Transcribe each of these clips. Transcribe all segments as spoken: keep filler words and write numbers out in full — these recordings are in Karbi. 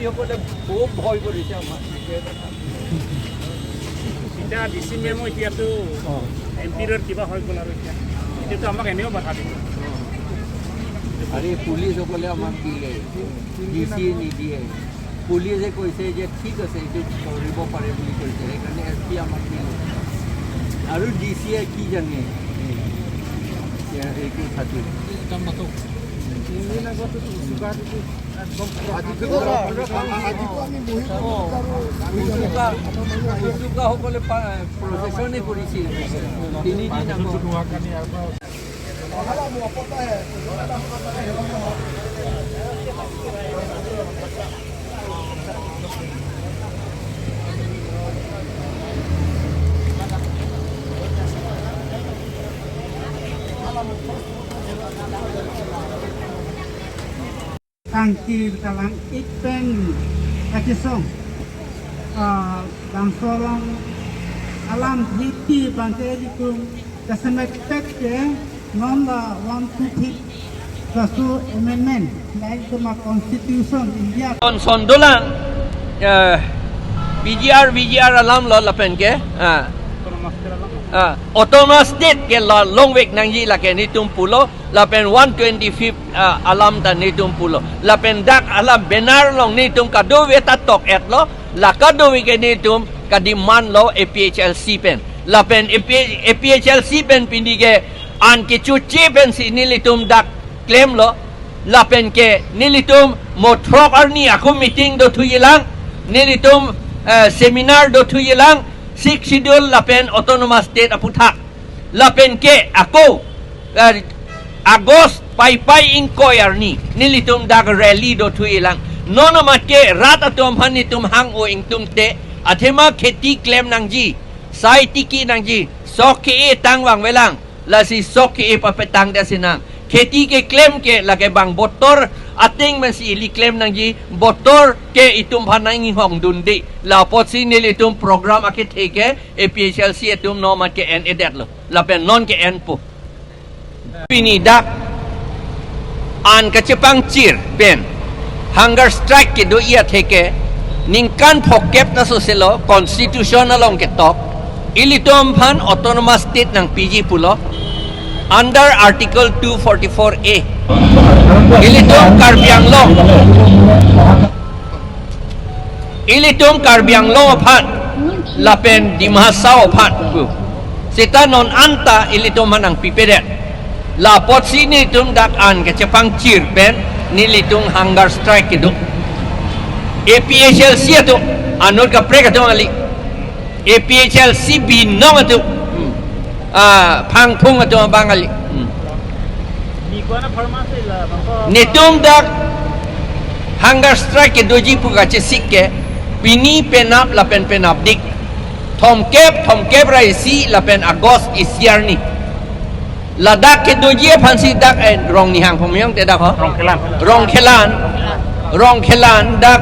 সকলে খুব ভয় কৰিছে আমাক। এতিয়া ডি চি মেমো এতিয়াতো অ। এম পিৰ কিবা হৈ গ'ল আৰু এতিয়া। এতিয়াতো আমাক এনেও বাধা দিব। আৰে পুলিচসকলে আমাক দিলে, ডি চিয়ে নিদিয়ে। পুলিচে কৈছে যে ঠিক আছে, এইটো কৰিব পাৰে বুলি কৈছে, সেইকাৰণে এছ পি আমাক দিলে। আৰু ডি চিয়ে কি জানে? এতিয়া এইটো খাতিৰ। উচুকা, উচুকাসকলে পা-, প্ৰচেছনে কৰিছিল তিনিদিন আগত। Tangkir kalang ik pen kachesong, ah, bangso along alam thiti bangke ilitum kasemek tek ke non la one two three kasu amendment, like the ma constitution India. Kon son dolang, eh, P G R, V G R alam lo lapen ke, ah, ah, autonomous state ke la longvek nangji lake netum pulo, lapen one twenty-fifth, ah, alam ta netum pulo. Lapen dak alam banner along netum kadokave ta tok-et lo, la kadokave ke netum ka-demand lo A P H L C pen. Lapen A P, A P H L C pen pini ke an kechoche pensi nelitum dak klemlo. Lapen ke nelitum mo throk arni ako meeting dothuji lang, nelitum, eh, seminar dothuji lang, Sixth Schedule lapen autonomous state aputhak. Lapen ke ako, eh, August paipai ingkoi arni nelitum dak rally dothuji lang. Non amat ke rat atum aphan netum hang-o ingtung te, athema kheti klem nangji, sai tiki nangji, sok ke-e tang vangve lang, lasi sok ke-e papetang de sinang. Kheti keklem ke lake bang botor ateng pensi ili klem nangji, botor ke itum aphan nang-inghong dunde. La apotsi nelitum program akethe ke A P H L C atum non amat ke en-edetlo. Lapen non ke enpo. Pini dak an kachepangchir pen hunger strike kedoji atheke ningkan phokep ta soselo constitution along ketok, ilitum aphan autonomous state nangpiji pulo under Article two forty-four A. Ilitum Karbi Anglong, ilitum Karbi Anglong aphan lapen Dima Hasao aphan pu. Seta non anta ilitum aphan nangpipedet. La apotsi netum dak an kachepangchir pen nelitum hunger strike kedo. A P H L C atum, anut kaprek atum kali. A P H L C binong atum. Hmm. Ah, phangphung atum abang kali. Hmm. Netum dak hunger strike kedoji pu kachesik ke pini penap lapen penapdik. Thomkep, thomkep ra isi lapen August isi arni. Ladak kedoji aphansi dak, eh, Rongnihang pumyong te dak ho? Rongkhelan. Rongkhelan. Rongkhelan dak,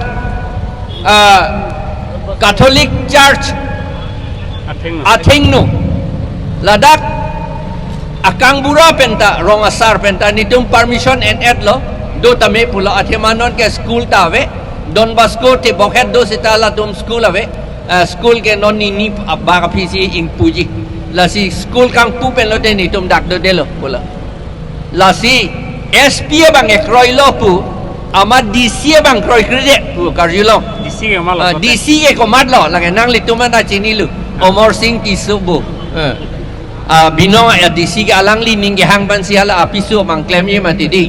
ah, Catholic Church athengno. Athengno. Ladak akangbura penta, rong asar penta, netum permission en-etlo, do tame pulo, athema non ke school ta ave, Don Bosco te bokhet do seta latum school ave, eh, school ke non nini abak aphisi ingpuji. Lasi school kangpu pen lote netum dak dodelo pulo. Lasi S P abang ekroilo pu, amat D C abang kroikrede pu karjulong. D C ke malo. Ah, D C ke komatlo, lake nanglitum anta chinilu. Ah. Omor Singh Tisso pu. Eh. Ah, binong, ah, D C ke alangli ning kehang pensi hala apiso abang klemji mati di.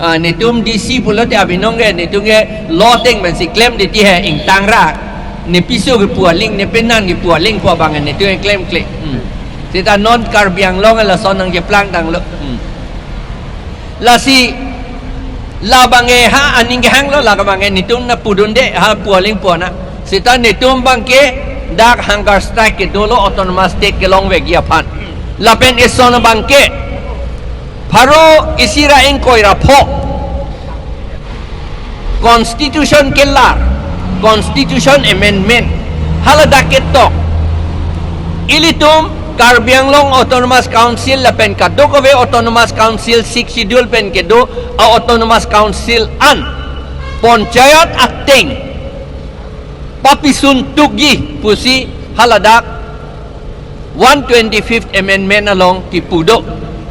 Ah. Ah, netum D C pulote abinong ke, netum ke lo ateng pensi klemde ti he ingtang ra. Ne piso kepu aling, ne penan kepu aling pu abang netum ke klemkle. Hmm. Seta non Karbi Anglong lason nangkeplang tanglo. Hmm. Lasi labang ke ha aning kehanglo, labang ke netum nangpudunde ha pu aling pu ana. Seta netum abang ke dak hunger strike kedolo autonomous state kelongvekji aphan. Lapen eson abang ke pharo isi ra ingkoi ra pho. Constitution kelar, Constitution Amendment, haladak ketok. Ilitum Karbi Anglong Autonomous Council lapen kadokave Autonomous Council, Sixth Schedule pen kedo a-Autonomous Council an panchayat ateng papisun tukji pusi haladak one twenty-fifth Amendment along kipu do.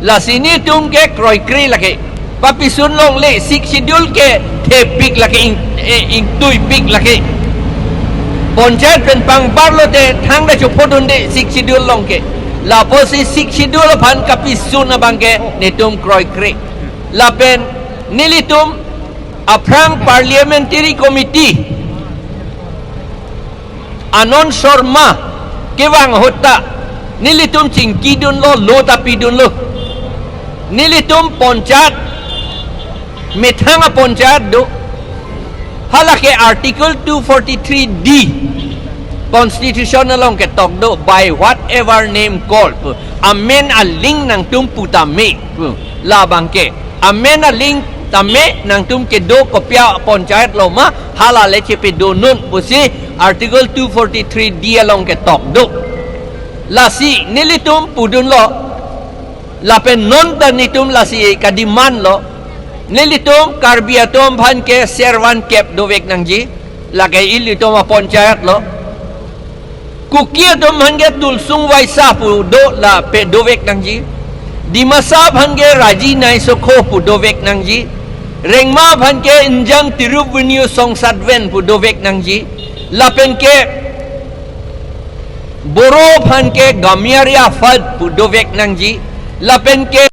Lasi nelitum ke kroikre lake. Papisun longle, Sixth Schedule ke thepik lake, ing, eh, ingtuipik lake. Panchayat pen pangbar lote thangta chophodunde Sixth Schedule along ke. Lapusi Sixth Schedule aphan kapisun abang ke nelitum kroikre. Lapen nelitum aphrang Parliamentary Committee Anand Sharma kevang ahut ta nelitum chingkidunlo, lo ta pidunlo. Nelitum panchayat, methang apanchayat do. Halake Article two forty-three D Constitution along ketok do, "By whatever name called." Amen aling nangtum pu tame. Labang ke amen aling tame nangtum kedo kopi apanchayat lo ma, hala le chepedonun pusi Article two forty-three D along ketok do. Lasi nelitum pudunlo, lapen non ta nelitum lasi kademand lo. Nelitum Karbi atum aphan ke servan kep dovek nangji, lake ilitum apanchayat lo. Kuki atum aphan ke Tulsung Waisa pu do, lapen dovek nangji. Dimasa aphan ke Raji Naisokho pu dovek nangji. Rengma aphan ke Injang Tirup Vinyu Songsatven pu dovek nangji. Lapen ke Boro aphan ke Gamiari Afad pu dovek nangji. Lapen ke